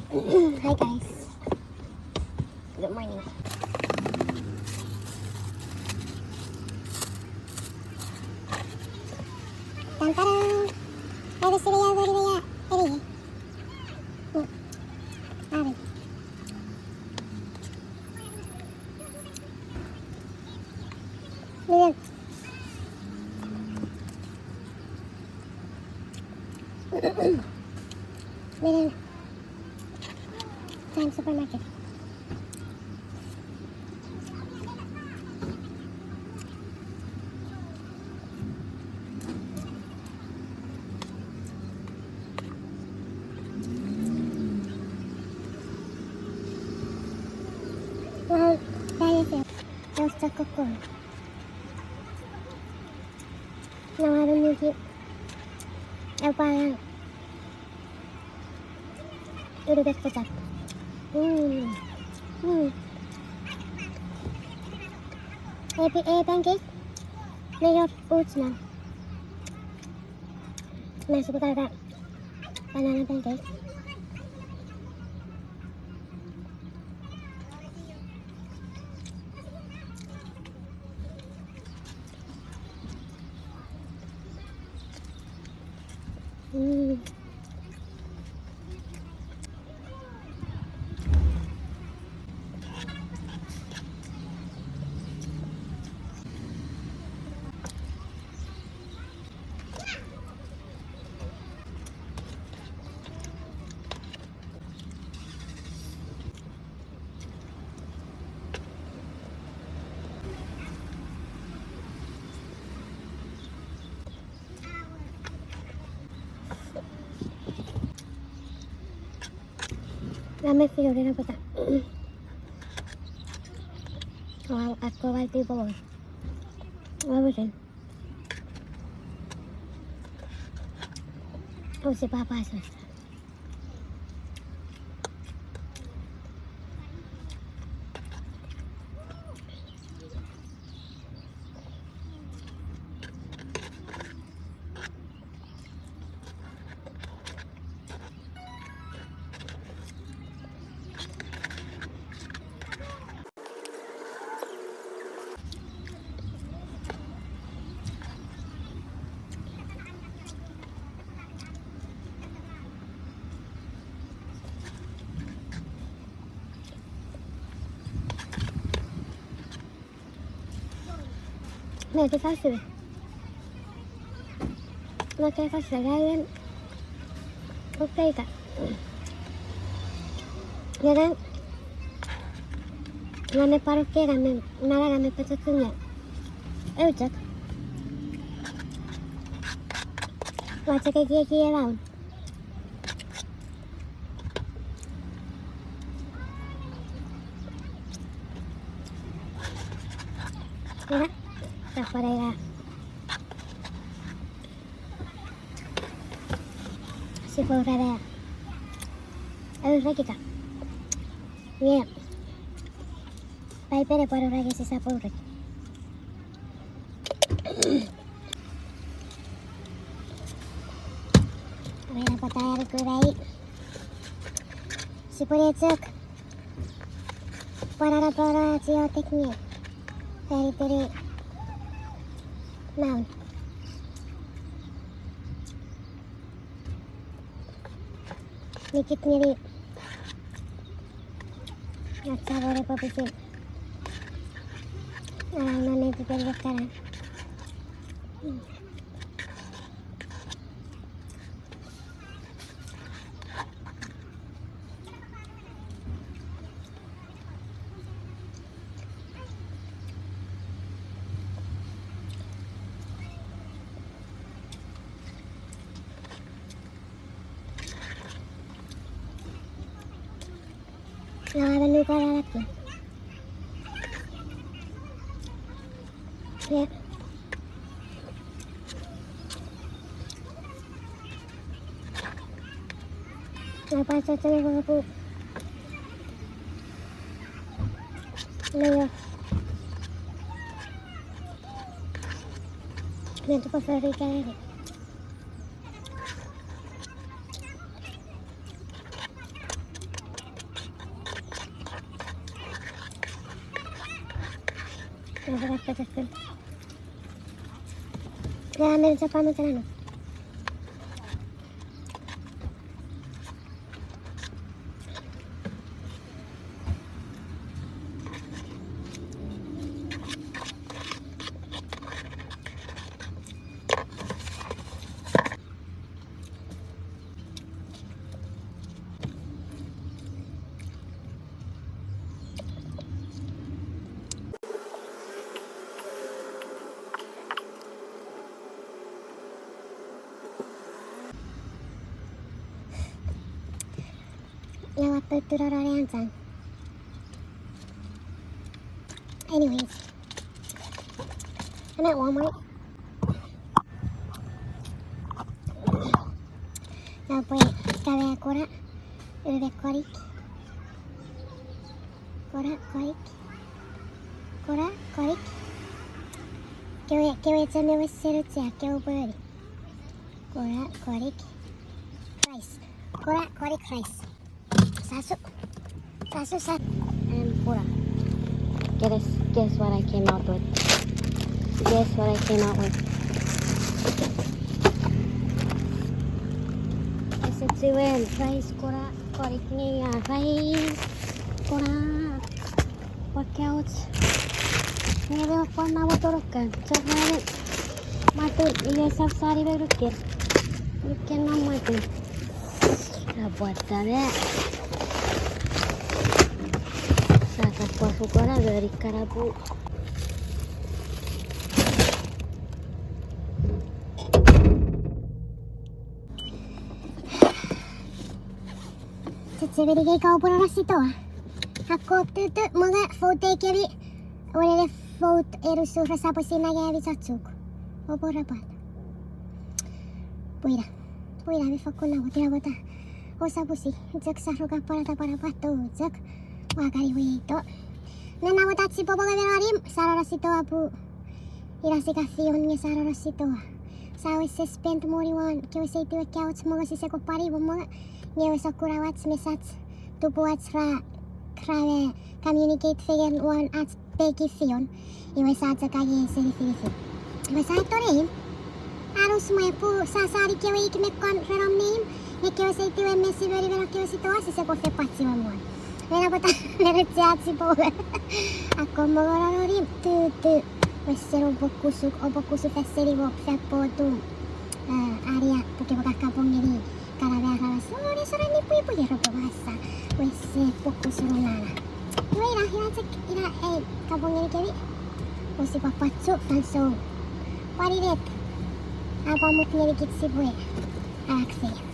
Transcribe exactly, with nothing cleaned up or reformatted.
Hi guys. Good morning. Tan taran. Ai, sini ya, sini ya. Sini. Hmm. Ari. Minen. Minen. Time supermarket. Well, that is it. Just a cocoa. Now I don't need it. Apaya. Uru pekkochak. Mm. Mm. Epi, e pancake. Neior uch nan. Masukutata. Banana pancake. Mm. Ua mefi ori na pwata. Ua akko bai tipo. Ua busen. Use papa sa. Mete fasiwe. Mete fasiwe, gaien. Okei ka. Ngang. Ngang me paro ke, ngang me, ngang me pachok nge. Eu chok. Ua chok ekieki e laun. Ina, tapara ina. Sipwe urara. Aurek ika. Ie. Paipel epwe aurek, sisap aurek. Ena pwata aurek kunai. Sipwe ne chok. Pwan ana pwara chiotek nge. Tani tini. Maun. Nikit ngeni. Atsa wore pwe pwisin. Ara non netipei ekkana. Ua manu pwaralaki. Ie. Ua pwan chochon epwe pu. Leyo. Nge tupo fori kaeri. Ua pekefel. Ua men chapa mo tenano. Ua pekefel rarare anchang. Anyways, I'm at Walmart. Ua pwe kawe kora, uwe konik. Kora konik. Kora konik. Kewe, kewe cheme wesen uche, kewe pwe weri. Kora konik. Rice. Kora konik rice. Sasu. Sasu, sa-, and kora. Guess, guess what I came out with? Guess what I came out with? Ese chiwen rice kora, konik nge a rice kora. Workout. Nge me pwan na wotorokan. Chok na me matun, iwe sap sani me rukken. Rukken na matun. Apwata me. Saka pwa fukora gori karapu. Chechemeni kei ka oupwe roro sitoa. Akko tutu mongo fout ekemi. Wenene fout enusu resap sinangemi chochuk. Oupwe rapwat. Pwina. Pwina mi fokkun namot ina pwata. Ousap usi. Chok saruka pwanata pwanapwato chok. Ua kani weito. Me namot ach sipwe mongo me nonim, sa roro sitoa pun. Ina sika fiun nge sa roro sitoa. Sa wes spend money won, kewe seitiw ekkewe och mongo sise kopani won mongo. Nge ewe sokkun awach me sach, tupuach ra, ra me communicate fengen won ach peki fiun. Iwe sa chok angei seni finifin. Iwe sa eto neim. Anus mwe pun sa sani kewe ik me kon renom neim. Nge kewe seitiw me simeni me no kewe sitoa sise kon fepach won mongo. Mena pwata mene chat sipwe. Akko mongo nonim tutu. Wesen oupwe kusuk, oupwe kusuk fan seni wok fan potum. Eh, aria, pwe kepwe kapong ngeni. Kana me aramas, o, ne sora ni pwipwi, ero pwe masa. Wesen pwe kusuk nana. Iwe ina, ina chok, ina, eh, kapong ngeni kemi. Osi pwapwachu, fansoun. Pwaninet. Apwa mut ngeni kich sipwe. Akse.